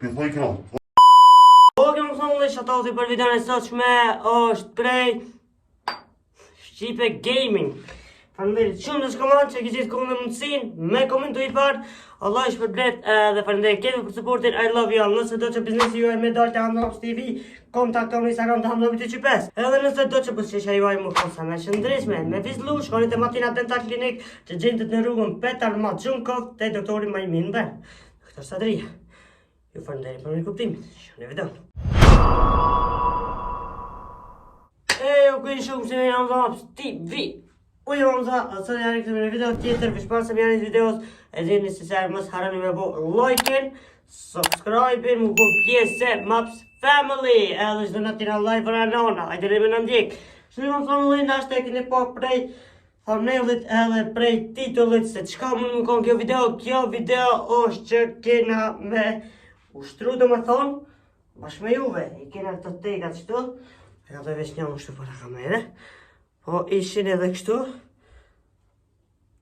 Pi thoj kjo. Ok, më thonë dhe shout-outi për videon e sotshme është prej Shqipe Gaming. Faleminderit shumë në shkoman që kishit kohën dhe mundësinë me komentu i parë. Allah ju shpërbleft edhe faleminderit kemi për supportin. I love you all. Nëse do që biznesi juaj me dalë te Hamza TV, kontaktoni në Instagram të Hamza 205. Edhe nëse do që buzëqeshja juaj me konë sa më e shëndritshme, me vizlu, shkoni te Matina Dental Clinic që gjendet në rrugën Petar Maxhunkov te doktori më i mirë në vend. Doktor Sadria. Ju faleminderit për mirëkuptimin. Shihni videon. E, ju kënë shumë se me jam dha, TV. U jam dha, a sot janë këtë me një video tjetër, veç para se me janë videos, e dini se se mos harroni me bo like-in, subscribe-in, mu bo pjesë e Maps Family, edhe çdo natë jena live për anona, ajde me në ndjek. Shë një më thonë lënë, ashtë e keni po prej thumbnailit edhe prej titullit se çka mund me konë kjo video, kjo video është që kena me ushtru do me thonë, bashkë me juve, i kena këto tekat qëtu, e ka të veç një më kështu para kamere, po ishin edhe kështu,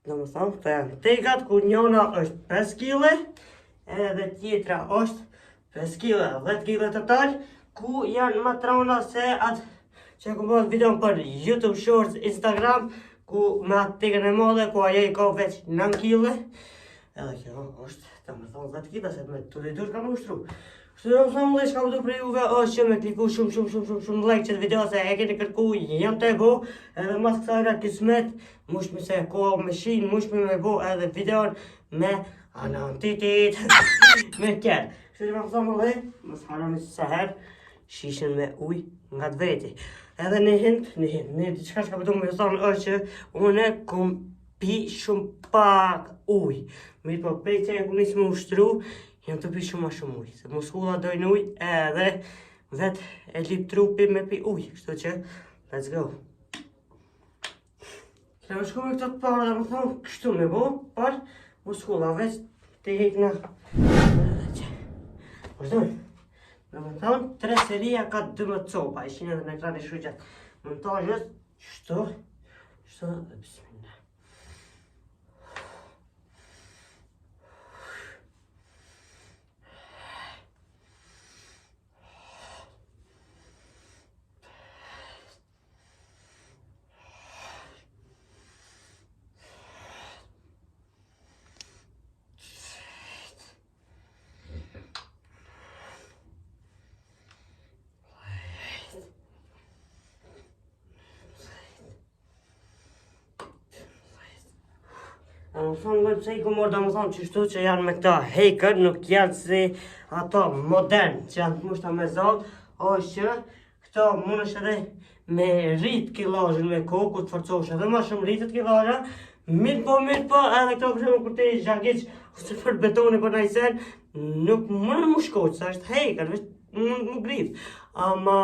do me thonë, këto janë tekat ku njona është 5 kg, edhe tjetra është 5 kg, 10 kg total, ku janë më t'rona se atë që ku bëhet videon për YouTube Shorts, Instagram, ku me atë tekën e madhe, ku ajo i ka veç 9 kg, edhe kjo është, do me thonë 10 kg, se me të dy dur kam ushtru. Kështu do me thonë, çka po du prej juve është që me kliku shumë shumë shumë shumë shumë like qëtë video se e keni kërku, jam të e bo, edhe mas kësajna kismet, mushmi se koha me shin, mushmi me bo edhe videon me anantitit, me tjerë. Kështu që më thonë dhe, mos harroni sa herë, shishen me ujë nga të veti. Edhe një hint, një hint, një diçka që ka po du me thonë është që unë kom pi shumë pak ujë. Mirë po prej që e kom nisë me ushtru, jam të pi shumë ma shumë ujë. Se muskula dojnë ujë edhe vetë e lip trupi me pi ujë. Kështu që, let's go. Kena me shku me këto të para dhe më thonë, kështu me bo, par muskula, veç të hekna. Vazhdojmë. Dhe më thonë, tre seria ka 12 copa, ishin edhe në ekran e shu gjatë montazhës, qështu, qështu, dhe bismillah. A më thonë, më pse i ku morë, do më thonë, qështu që janë me këta hekër, nuk janë si ato modern, që janë të mushta me zallë, është që Këto mundesh edhe me rrit kilazhin me kohë, kur të forcosh edhe ma shumë rritet kilazha, mirë po, mirë po, edhe këto për shembull kur ti zhagiç ose për betoni për naj sen, nuk mund mu shkoq, sa është hekër, veç mund mu grith. Ama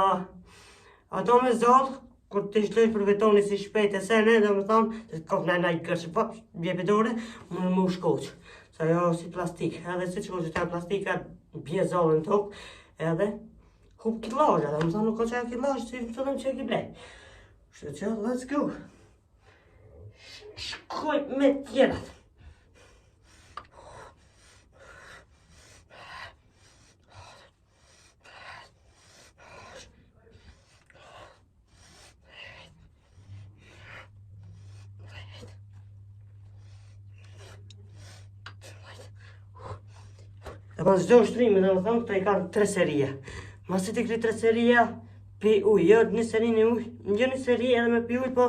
ato me zall, kur ti shloj për betoni si shpejt e sene, do me thonë, të kop në naj kërë po, bje për dore, mund mu shkoq. Sa jo si plastik, edhe si që të plastika, bje zallën tokë, edhe Hup kilazha, dhe më thonë nuk ka që e kilazh, si në fillim që e ki ble. Kështu që, let's go. Shkoj me tjerat. E pas çdo ushtrimi, dhe më thonë, këto i kanë tre seria. Masi t'i kry tre seria, pi ujë, jo një seri një ujë, jo një seri edhe me pi ujë, po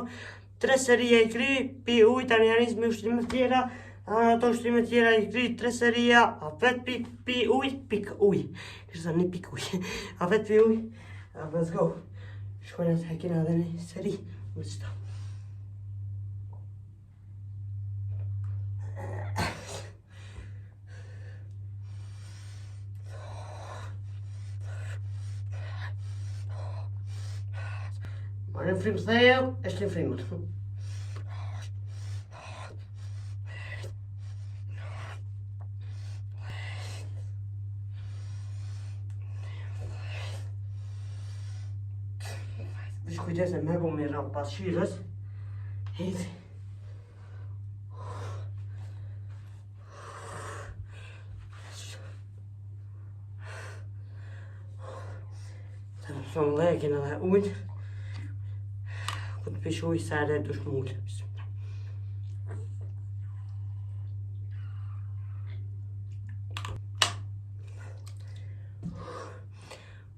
tre seria i kry, pi ujë, tani janë me ushtrime tjera, ato ushtrime tjera i kry, tre seria, apet pi, pi ujë, pik ujë. Kështë një pik ujë, apet pi ujë, let's go. Shkojnë atë kena edhe një seri, më qëta. Marrim frymë thellë, e shlim frymën. Veç kujdes e me bo me ra pasqyrës. Hec. Se më thonë dhe, kena dhe ujnë. Ku të pish ujë, sa edhe dush mullë.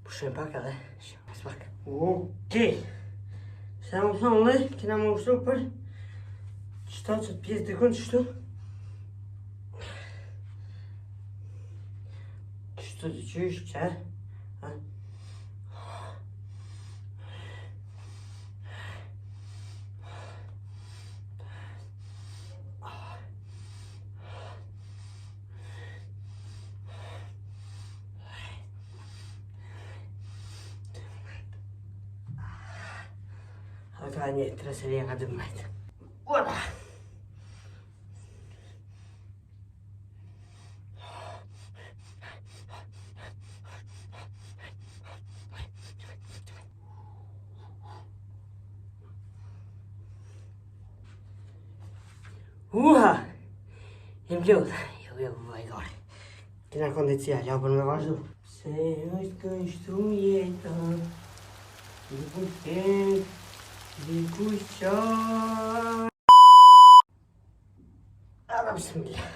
Pushojmë pak edhe, shumë pak. Okej. Se më thonë dhe, kena më ushtru për qëta që të pjesë dikun qështu. Qështu të qysh, që? Ha? Ka një tre seria ka 12. Ua! Uha! Jem lodhë. Jo, jo, vajgore. Kena kondicia, ja për me vazhdu. Se është kështu jeta, diku flet, diku qan. Alla, bismillah.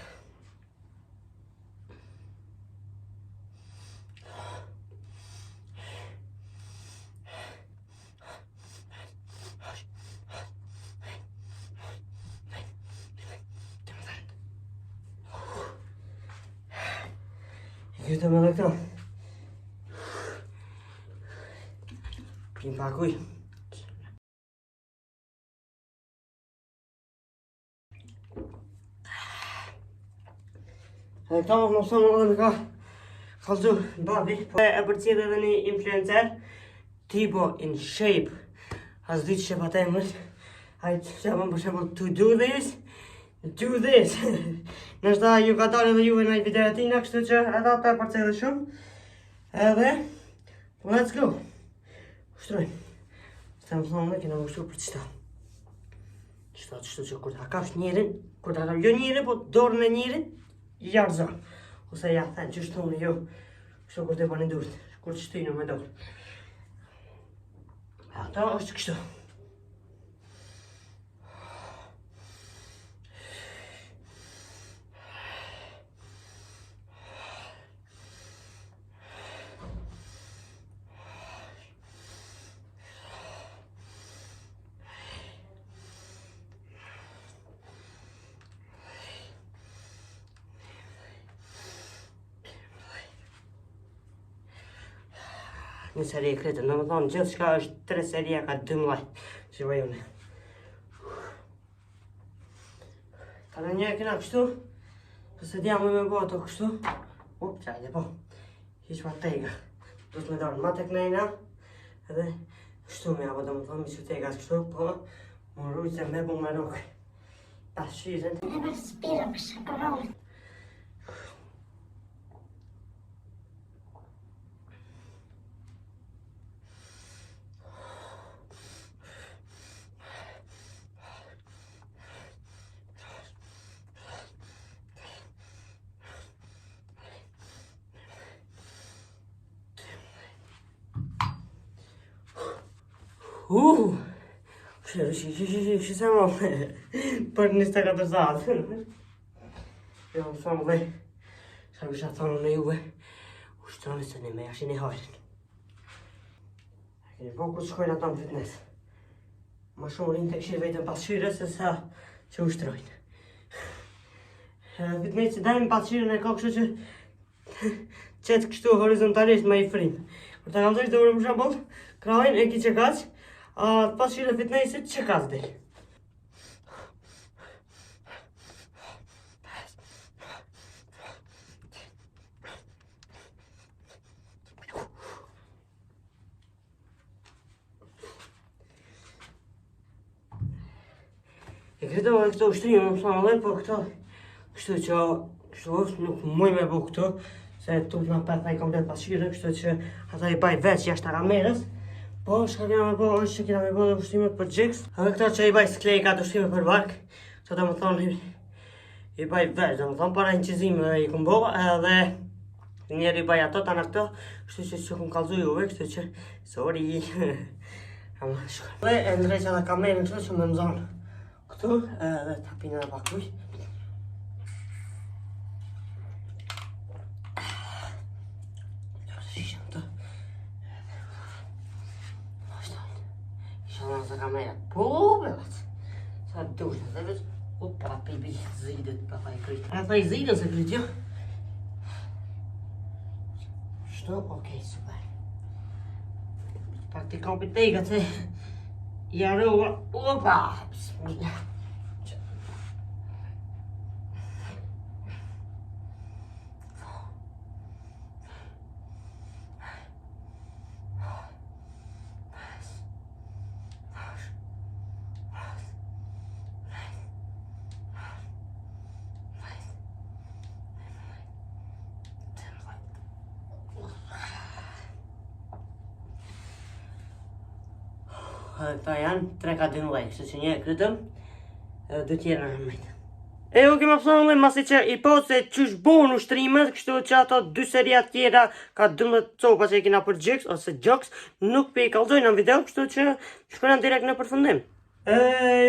Këtë më dhe këto. Pim pak ujë. Edhe këta më mëson edhe me ka kallzu babi, po e përcjell edhe një influencer, Tibo in shape, as di që pa temër, ai që më për shembull to do this, do this. Nështë ju ka dalë edhe juve në video e tina, kështu që edhe ata e përcjell shumë. Edhe, let's go. Ushtrojmë. Se më thonë, kena ushtru për qëta. Qëta, qështu që kur ta kapsh njerin, kur ta kapsh jo njerin, po dorën e njerit, ja rëzon. Ose ja thënë, që shtonë jo, kështu kur të bani durët, kur të shtynë me dorë. Ato është kështu. Një seri e kretën, në më thonë, gjithë shka është tre seria ka 12, që vëj unë. Ka në një e kena kështu, po se dja më me bo ato kështu, up, qajde po, hiq pa tega, do të me dorë ma të knejna, edhe kështu me apo do më thonë, mi që tega kështu, po, më rujtë se me bu me rukë, pasqyrën. Edhe me spirë, me shakërojnë. Uh, shi, shi, shi, shi, shi, se më për 24 saat. Jo, më thonë dhe, sa kisha thonë në juve, ushtroni se një me jashin i hajrin. A keni po ku të shkojnë ato në fitness? Ma shumë rinë të këshirë vetëm pasqyrës se sa që ushtrojnë. Fitnessi dajmë pasqyrën e ka kështu që qetë kështu horizontalisht me i frim. Kur ta kallëzosh dorën për shembull, krahin e ki që kaq, a pasqyrën e fitnessit që kaq del. E këto edhe këto ushtrime më thonë edhe, po këto, kështu që, kështu është, nuk muj me bo këto, se tu të na pethaj komplet pasqyrën, kështu që ata i baj veç jashtë kamerës, po shka kena me bo është që kena me bo dhe ushtrime për gjiks, edhe këto që i baj sklejka të ushtrime për bark, këto do më thonë i, i baj veç, do më thonë para incizimeve i kum bo, edhe Njëri bëj ato, tana këto, kështu që që kum kallzu juve, kështu që, sorry. Ama, shko. Dhe e ndreqa edhe kamerën kështu që me më zonë. Këtu, edhe ta pina edhe pak ujë. Inshallah se kamera. Po, be vac. Sa dush, se veç. Opa, pipi, zidet, papa i kryt. A thaj zidet se kryt, jo? Shto, okej, super. Pak të kapit tega se jarova. Opa, bismillah. Këta janë 3 ka 12, kështu që një e krytëm, edhe dy tjera në mëjtë. E u kema pësën masi që i po se qysh bon ushtrimet, kështu që ato dy seria tjera ka 12 copa që i kina për gjoks ose gjoks, nuk pe i kallzojnë në video, kështu që shkojna direkt në përfundim. E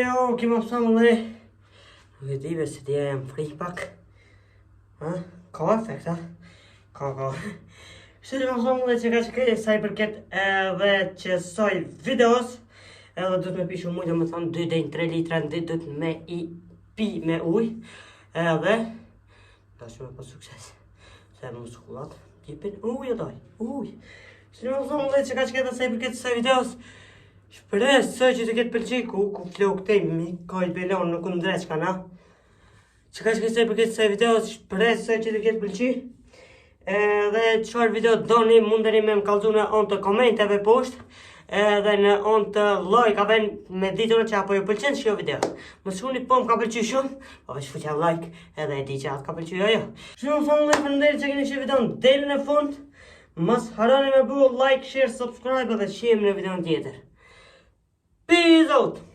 jo, kema pësën nuk e di be se dje jam fri pak. Ha? Ka efekt, ha? Ka, ka. Kështu që më thonë që ka që këtë sa i përket edhe qësoj videos, edhe du të me pi shumë ujë, do me thonë 2 deri në 3 litra në ditë du të me i pi me ujë, edhe do që me pas sukses, se muskullat jepin ujë doj, ujë. Kështu që më thonë që ka që këtë sa i përket kësaj videos, shpresoj që të ketë pëlqy ku, ku flok te mi, ka i belon nuk ndreq ka na. Që ka që sa i përket kësaj videos, shpresoj që të ketë pëlqy. Edhe çfarë video doni, mundeni me më kallzu në anë të komenteve poshtë, edhe në anë të like-ave me ditur që apo ju pëlqen kjo video. Më shuni po më ka pëlqy shumë, po veç futja like edhe e di që atë ka pëlqy ajo. Shumë faleminderit faleminderit që keni shih videon deri në fund. Mos harroni me bu like, share, subscribe dhe shihemi në videon tjetër. Peace out!